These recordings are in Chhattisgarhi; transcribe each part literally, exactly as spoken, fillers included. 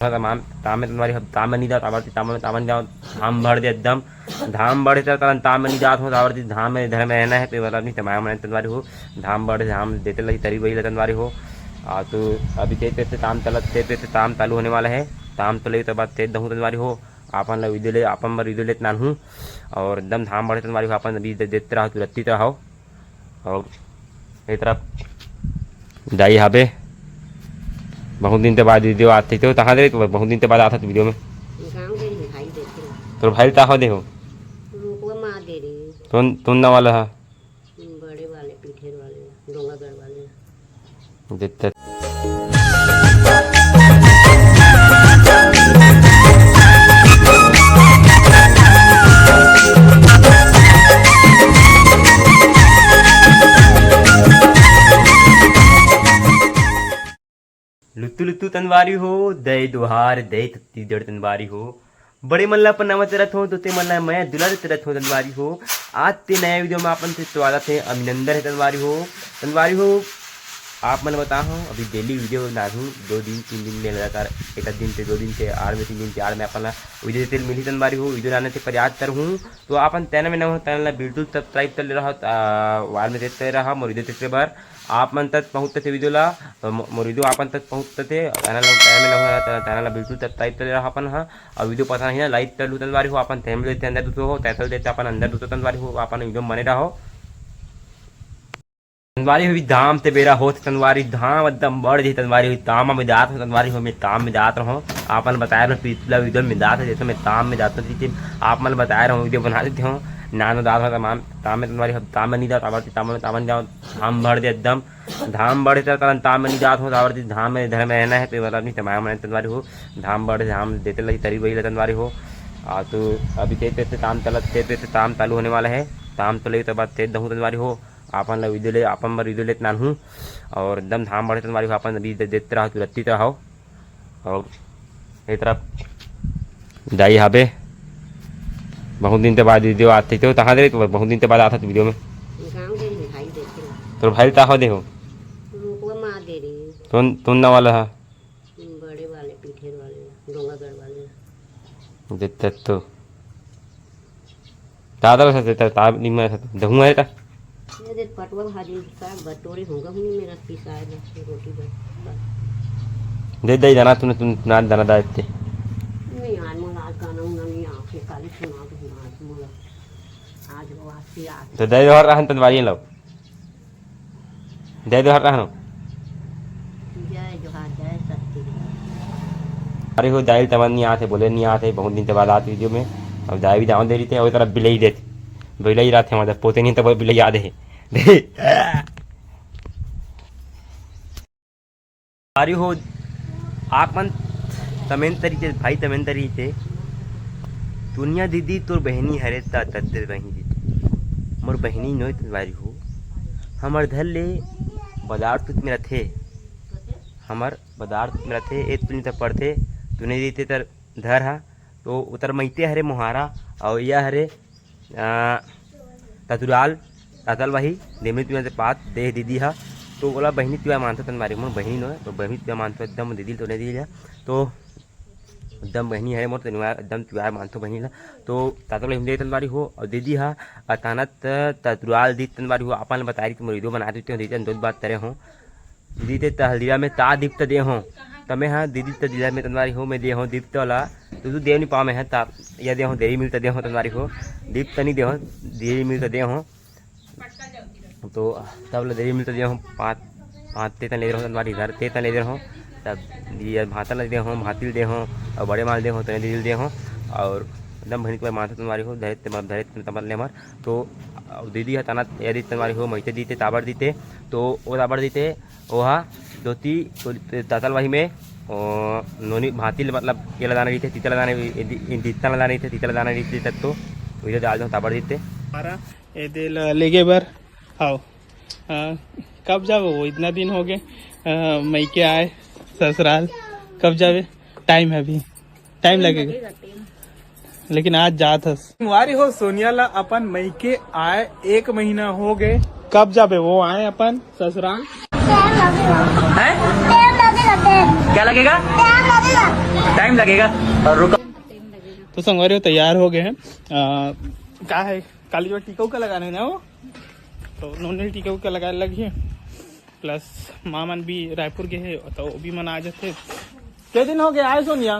ताम ताम में तंदवारी हो, ताम में नहीं जाओ, ताबड़ ताम में ताम नहीं जाओ, धाम भर दे एकदम। धाम बढ़े त ताम में नहीं जात हो, ताबड़ धाम में इधर में रहना है, कोई मतलब नहीं, तमाम में तंदवारी हो। धाम बढ़े, धाम देते लगी तरी वही तंदवारी हो। आ तो अभी तेज तेज से ताम चलत, तेज तेज से ताम चालू होने वाला है। ताम चले तो बाद तेज दहूँ तंदवारी हो। आपन ला वीडियो ले, आपन बर वीडियो लेत नानहूँ और एकदम धाम बढ़े तंदवारी हो, आपन अभी दे-, देते रहो, तुरंत रहो। और ये तरफ दाई हाबे, बहुत दिन के बाद वीडियो आते थे, कहाँ दे तो बहुत दिन के बाद आता था वीडियो में। गाँव दे रे भाई, देखे ला। तोर भाई ता हो दे हो। रुकवा माँ दे रे। कौन, कौन ना वाला है? बड़े वाले, पीठे वाले, डोंगागढ़ वाले। देते। लुत्तू लुत्तू तंदवारी हो, दई दुहार, दई छत्तीसगढ़ तंदवारी हो। बड़े मन ला अपन नवा तरत हो, तो ते मन ला मैं दुलार तरत हो तंदवारी हो। आज ते नया वीडियो में अपन से स्वागत है, अभिनंदन है तंदवारी हो। तंदवारी हो, आप मन बता हो, अभी डेली वीडियो डालूँ, दो दिन, तीन दिन में लगातार, एक आध दिन से, दो दिन से, आड़ में, तीन दिन से आड़ में अपन ला वीडियो देते मिली तंदवारी हो। वीडियो डालने से प्रयास करूँ, तो अपन चैनल में नवा हो, चैनल ला बिल्कुल सब्सक्राइब कर ले रहा, आ, वाल में देते रहा, मोर वीडियो देखते बार। आप मन तक पहुँचते थे वीडियो ला, तो मो-, मोर वीडियो आपन तक पहुँचते थे, चैनल ला, चैनल में नवा हो, चैनल ला बिल्कुल सब्सक्राइब कर ले रहा अपन हा। और वीडियो पसंद है ना, लाइक कर लू तंदवारी हो, अपन फैमिली देते अंदर दूसरो हो, टाइटल देते अपन अंदर दूसरो तंदवारी हो, अपन वीडियो में बने रहो। तंदवारी हो, धाम ते बेरा होत, तंदवारी धाम एकदम बढ़ जाही, तंदवारी हो, ताम में जात हो, तंदवारी हो, मैं ताम में जात रहो, आपन बताए रहो, पिछला वीडियो में जात है, जैसे मैं ताम में जाता हूँ, आप मन बताए रहो, वीडियो बना देते हो, नानो जात हो, ताम, ताम में तंदवारी हो, ताम में नहीं जात, आवाज ताम में, ताम में जाओ, धाम भर दे एकदम। धाम बढ़े त ताम में नहीं जात हो, तावर धाम में इधर में रहना है, कोई मतलब नहीं, तमाम मन तंदवारी हो। धाम बढ़े, धाम देते लगी तरी वही तंदवारी हो। आ तो अभी तेज तेज से ताम चलत, तेज तेज से ताम चालू होने वाला है। ताम चले तो बाद तेज दहूँ तंदवारी हो। आपन ला वीडियो ले, आपन बर वीडियो लेत नानहूँ। और एकदम धाम बढ़े तंदवारी हो, आपन अभी दे-, देते रहो, तुरंत रहो। और ये तरफ दाई हाबे, बहुत दिन के बाद वीडियो आते थे, तो कहाँ दे तो बहुत दिन के बाद आता था वीडियो में। गाँव दे रे भाई, देखे ला। तोर भाई ता हो दे हो। रुकवा माँ दे रे। कौन, कौन ना वाला है? बड़े वाले, पीठे वाले, डोंगागढ़ वाले। देते तो। दादा बस देता, ताब नहीं मैं दहूँ है ता। ये देख, पटवा भाजी, साग बटोरे होगा, हुनी मेरा पिसाए ना, रोटी बस, बस। दे दे दाना, तूने, तूने ना दाना डाल दे। नहीं, आज मोला आज गाना उना नहीं, आँखें काली सुना दूँ, आज मोला, आज वो आसी आज। तो दे दे और रहन तंदवारी लो। जय जोहार रहनो। जय जोहार, जय शक्ति। अरे हो, दाई तमन नहीं आते, बोले नहीं आते, बहुत दिन के बाद आते वीडियो में। अब दाई भी दाव दे रही थे, वो तरफ बिलई देते, बिलई रात है, मतलब पोते नहीं तो वो बिलई याद है। अरे हो, आप मन तमेन तरी के, भाई तमेन तरी के, दुनिया दीदी तोर बहनी हरे ता तत्ते बहनी दीदी। मोर बहनी नोय तंदवारी हो। हमर धर ले बदार तुत में रथे। हमर बदार तुत में रथे, ए तुनी त पड़थे, तुने दीते तर धर हा। तो उतर मइते हरे मोहारा, अउ या हरे, आ, ततुराल, तातल वही, देमरी तुया ते पात दे दीदी हा। तो ओला बहनी तुया मानतो तंदवारी, मोर बहनी नोय, तो बहनी तुया मानतो एकदम दीदी तो नहीं दीदी हा। तो एकदम बहनी हरे मोर, तनिवार एकदम तुआर मानथो बहनी ला। तो तातो ले हम दे तंदवारी हो, और दीदी हा अचानक त-, ततुराल दी तंदवारी हो, आपन बताए रही कि मोर वीडियो बना देते हो, दीदी तन दो बात करे हो। दीदी ते तहलदीरा में ता दीप त दे हो, तमे हा दीदी त दीदा में तंदवारी हो, मैं दे हो दीप त वाला, तो तू दे नहीं पावे है ता, या दे हो देरी मिलता दे हो तंदवारी हो, दीप त नहीं दे हो, देरी मिलता दे हो। तो तब ले देरी मिलता दे हो, पाँच, पाँच ते तन ले दे हो, तंदवारी घर ते तन ले दे हो, तब ये भाता ले दे हो, भातिल दे हो, और बड़े माल दे हो, तने दिल दे हो, और एकदम भनी के माथा तंदवारी हो, धरे ते, मतलब, धरे ते, तमर ले मर। तो दीदी हा तना यदि तंदवारी हो, मैते दीते, ताबड़ दीते, तो वो ताबड़ दीते, वो हा धोती, तो तातल वही में, ओ, नोनी भातिल, मतलब, ये लगाना रही थे, तीता लगाना, ये दी-, ये दीता लगाना रही थे, तीता लगाना रही थे, तब तो वीडियो डाल दो, ताबड़ दीते। हमारा ये दे ल-, लेगे बर, आओ। हाँ, कब जावे वो? इतना दिन हो गए, अ, मइके आए ससुराल, कब जावे? टाइम है अभी, टाइम लगेगा। लेकिन आज जात हस। वारी हो सोनिया ला अपन मइके आए एक महीना हो गए। कब जाबे वो आए अपन ससुराल? टाइम लगेगा। हैं? टाइम लगेगा, टाइम। क्या लगेगा? टाइम लगेगा। टाइम लगेगा और रुका। तो संगवारी हो, तैयार हो गए हैं। अ, का है, काली जो टीका उका लगाना है ना वो, तो नोनी टीका उका लगाए लगी है। प्लस माँ मन भी रायपुर गए हैं, तो वो भी मन आ जाते। के दिन हो गया आए सोनिया?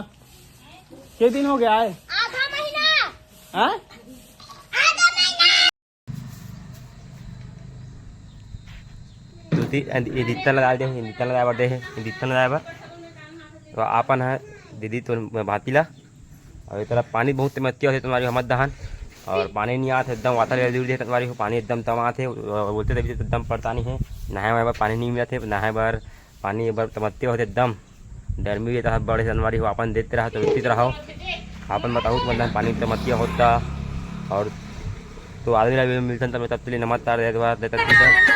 के दिन हो गया आए? आधा महीना। हाँ? आधा महीना। दूती, ये दित्ता लगा दे, ये दित्ता लगा बर दे, ये दित्ता लगा बर। तो आपन है दीदी तो भाती ला। और ये तरफ पानी बहुत तमत्ती होते तुम्हारी हमर दहन, और पानी नहीं आते, एकदम वाता ले दूर दे तुम्हारी हो, पानी एकदम तम आते, बोलते तभी तो एकदम पड़ता नहीं है। नहाए वाए बर पानी नहीं मिलते, नहाए बर पानी एक बार तमत्ती होते एकदम डरमी रहता है, बड़े जानवर हो, आपन देते रहो तो पीते रहो। आपन बताओ तो मतलब पानी तमत्ती होता, और तो आदमी ला भी मिलतन तब तब ले नमस्कार दे दे तक।